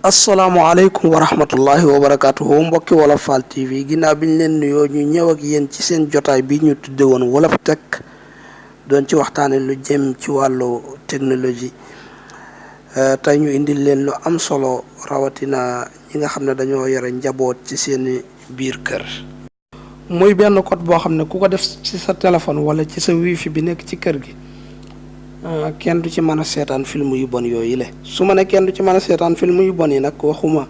asalaamaaleykum wa rahmatullahi wa barakatuhu mbokki Wolof TV ginnaaw bi ñu leen nuyoo ñu ñëw ak yéen ci seen jotaay bi ñu tudde woon Wolof Tech doon ci waxtaane lu jëm ci wàllu technologie tey ñu indil leen lu am solo rawatina ñi nga xam ne dañoo yore njaboot ci seen biir kër. muy benn code boo xam ne ku ko def ci sa téléphone wala ci sa wifi bi nekk ci kër gi kenn du ci mën a seetaan film yu bon yooyu le su ma ne kenn du ci mën a seetaan film yu bon yi nag waxuma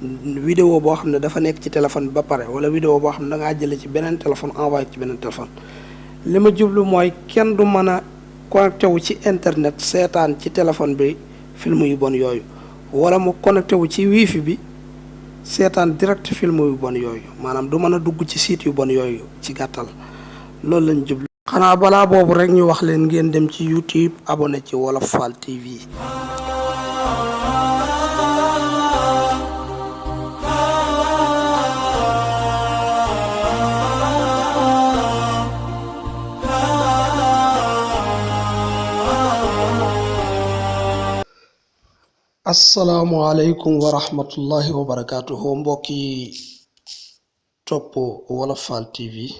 vidéo boo xam ne dafa nekk ci téléphone ba pare wala vidéo boo xam ne da ngaa jële ci beneen téléphone envoyé ci beneen téléphone. li ma jublu mooy kenn du mën a connecté wu ci internet seetaan ci téléphone bi film yu bon yooyu wala mu connecté wu ci wifi bi seetaan direct film yu bon yooyu maanaam du mën a dugg ci site yu bon yooyu ci gàttal loolu lañ jublu. xanaa balaa boobu rek ñu wax leen ngeen dem ci YouTube abonné ci Wolof TV. asalaamualeykum wa rahmatullahi wa barakatuhu mbokki topp Wolof TV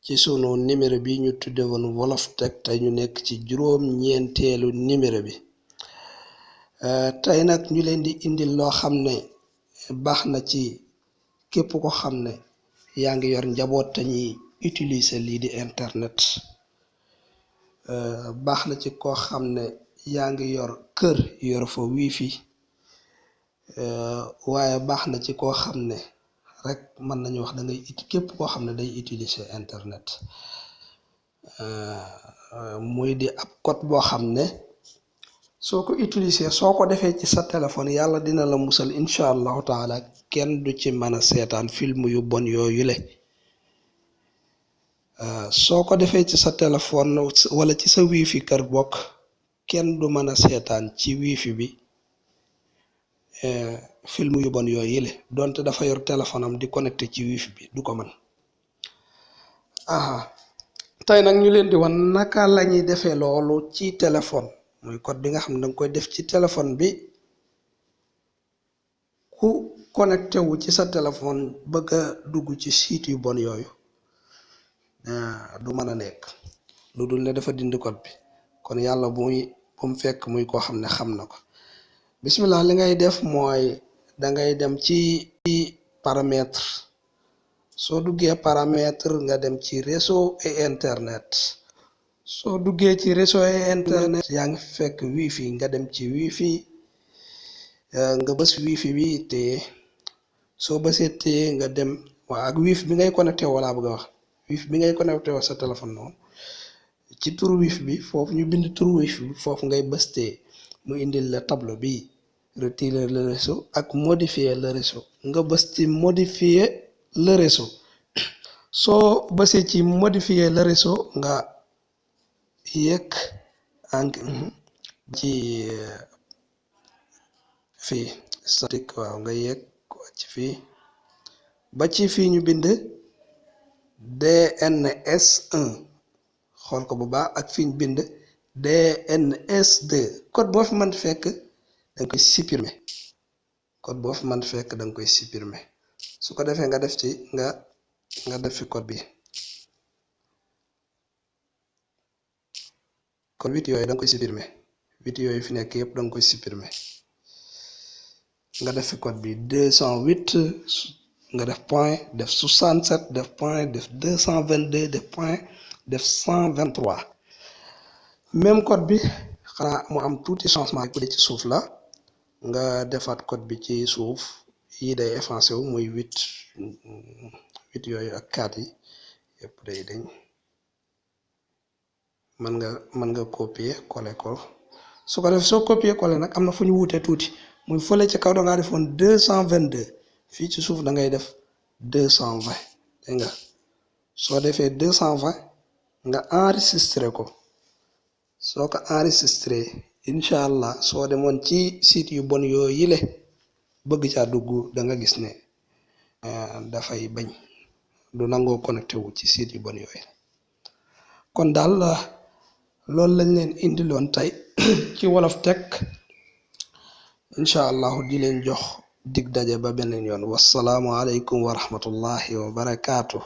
ci sunu numéro bi ñu tudde woon Wolof Tech tey ñu nekk ci juróom-ñeenteelu numéro bi tey nag ñu leen di indil loo xam ne baax na ci képp ko xam ne yaa ngi yor njaboot te ñuy utiliser lii di internet baax na ci koo xam ne yaa ngi yor kër yor fa wifi waaye baax na ci koo xam ne rek mën nañu wax da ngay képp koo xam ne day utiliser internet muy di ab code boo xam ne soo ko utiliser soo ko defee ci sa téléphone yàlla dina la musal incha allahu taala kenn du ci mën a seetaan film yu bon yooyu le soo ko defee ci sa téléphone wala ci sa wifi kër bokk kenn du mën a seetaan ci wifi bi film yu bon yooyu yële donte dafa yor téléphone am di connecté ci wifi bi du ko mën tey nag ñu leen di wan naka la ñuy defee loolu ci téléphone muy code bi nga xam ne danga koy def ci téléphone bi ku connecté wu ci sa téléphone bëgg a dugg ci site yu bon yooyu du mën a nekk lu dul ne dafa dindi code bi kon yàlla bu mu fekk muy koo xam ne xam na ko. bismillah li ngay def mooy dangay dem ci paramètre soo duggee paramètre nga dem ci réseau et internet soo duggee ci réseau et internet yaa ngi fekk wifi nga dem ci wifi nga bës wifi bi te soo bësee te nga dem waa ak wifi bi ngay connecté wala bëgg a wax wifi bi ngay connecté wa sa téléphone noonu ci turu wifi bi foofu ñu bind turu wifi bi foofu ngay bëstee mu indil la tableau bi retirer le réseau ak modifier le réseau nga bës ci modifier le réseau soo bësee ci modifier le réseau nga yegg ci fii statique waaw nga yegg ci fii ba ci fii ñu bind DNS1 xool ko bu baax ak fii ñu bind DNS2 code boo fi mën fekk da nga koy supprimer code boo fi mën fekk da nga koy supprimer su ko defee nga def ci nga def fi code bi kon 8 yooyu da nga koy supprimer 8 yooyu fi nekk yëpp da nga koy supprimer nga def fi code bi 208 nga def point def 67 def point def 222 def point def 123 même code bi xanaa mu am tuuti changement bu dee ci suuf la nga defaat code bi ci suuf yi day effacé wu muy 8 yooyu ak 4 yi yëpp day dañ mën nga copier coller ko su ko def soo copier coller nag am na fu ñu wuutee tuuti muy fële ci kaw da ngaa defoon 222 fii ci suuf da ngay def 220 dégg nga soo defee 220 nga enregistré ko soo ko enregistré incha allah soo demoon ci site yu bon yooyu yile bëgg caa dugg da nga gis ne dafay bañ du nangoo connecté wu ci site yu bon yooyu kon daal loolu lañ leen indiloon tey ci Wolof Tech incha allahu di leen jox dig daje ba beneen yoon wasalaamu aleykum wa rahmatullahi wa barakaatu.